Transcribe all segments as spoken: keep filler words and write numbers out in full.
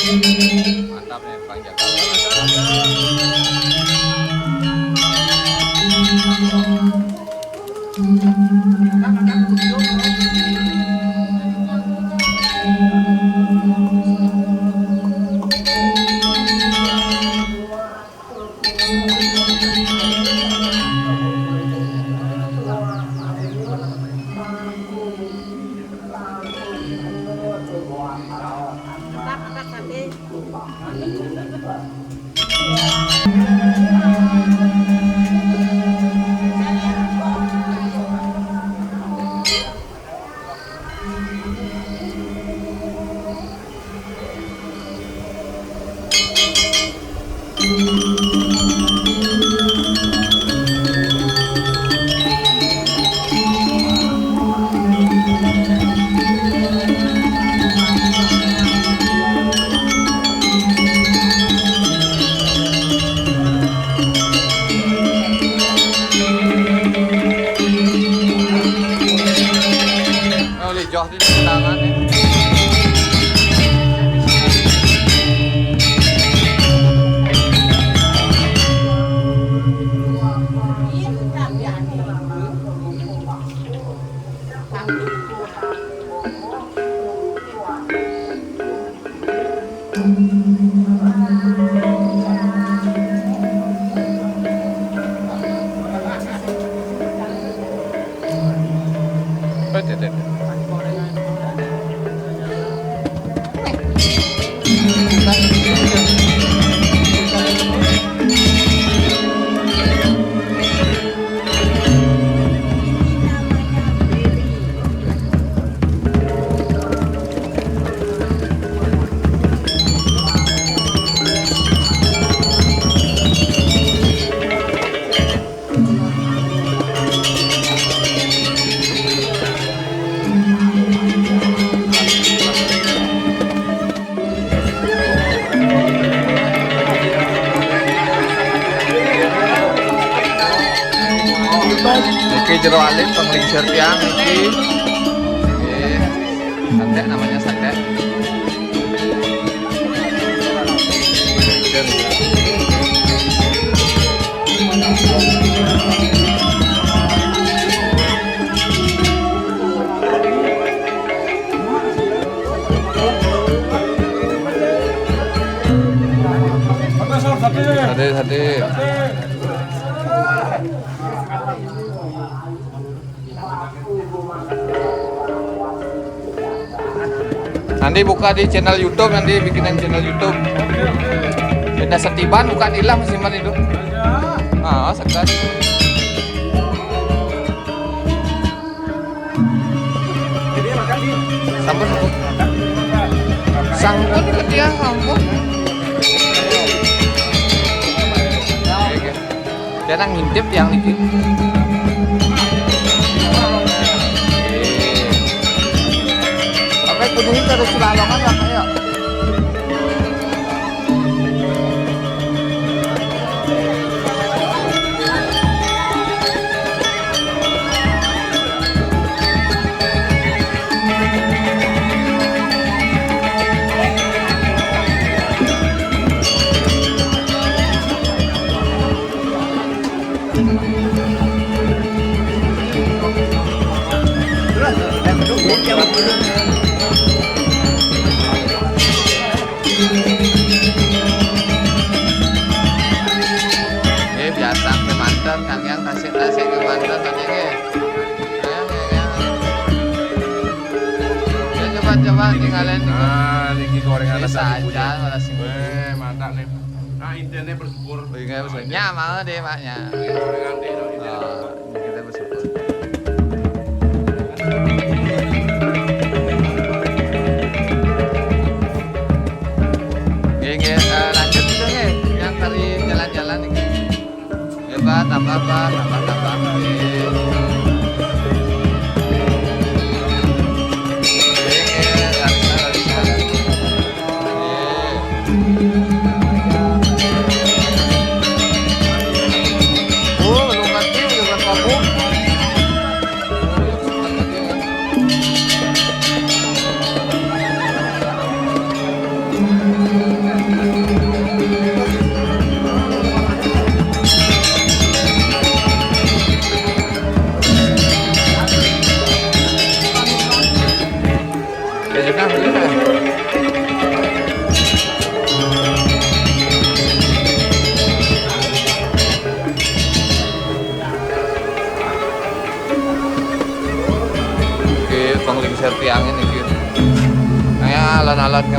Mantap nih, Bang Jakarta. Oh, lijoh di tangan ya. Niki jero alit penglingsir tiang niki. Nggih. Santek namanya santek. Sate, sate. Nanti buka di channel YouTube, nanti bikinan channel YouTube. Beda setiban bukan ilang simpan itu. Ah, segan. Sampun, sampun. Sampun ke dia, sampun. Dia nang ngintip yang niki. Oke, kudu terus lalongan apa ya? Nggih, biasa kemanten, Kang Yang, tasik-tasik kemanten, Pak, nggih. Ayo, ayo, ayo. Ya, coba, coba, tinggalin, tinggalin. Nah, niki gorengan. Ini saja, malah sing. Eh, mantap nih. Nah, intinya bersyukur. Oh, iya, bersyukur. Nya, mau deh, Pak, nya. Gorengan deh, no, intinya. Oh. Kita bersyukur. Nggih, nggih, eh, lanjut itu nggih, yang kari jalan-jalan niki. Nggih, Pak, tambah, Pak, tambah, tambah. Nggih. Nggih, nggih, lanjut, lanjut. Nggih. Oh, belum mati, belum mabuk.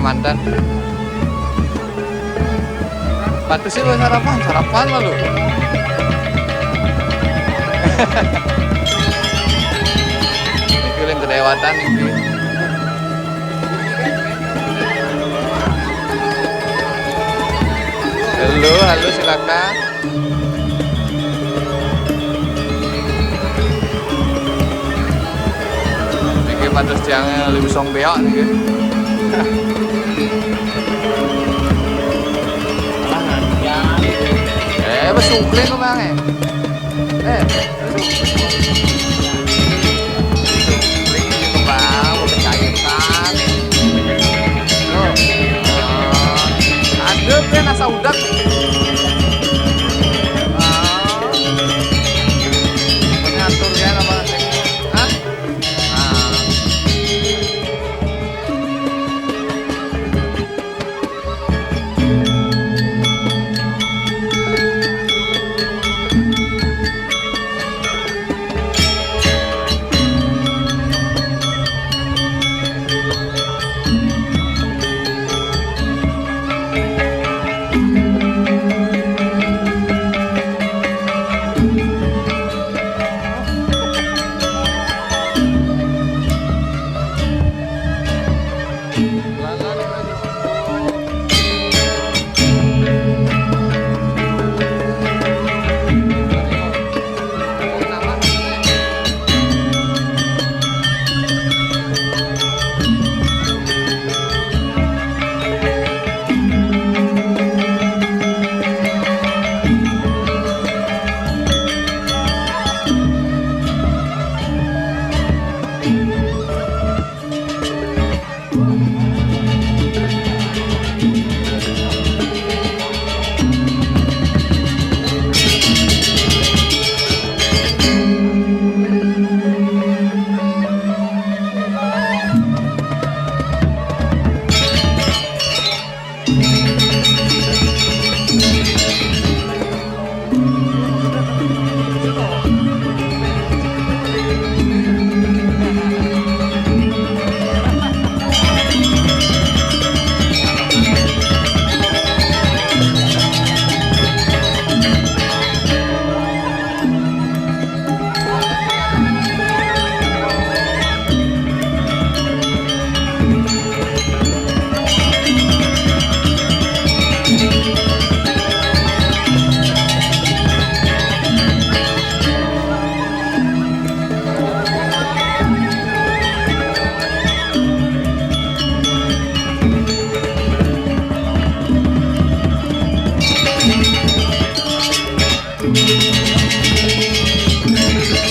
Mantan. Patut sih lu sarapan, sarapan malu. Ini yang kedewatan ini. Halo, halo, silakan. Niki pados tiang lebih song beok niki. Eh, wis sukling kok, Bang, eh. Eh, sukling iki, Bang, wis kecairan. Loh. Ah, ada kan asa udak.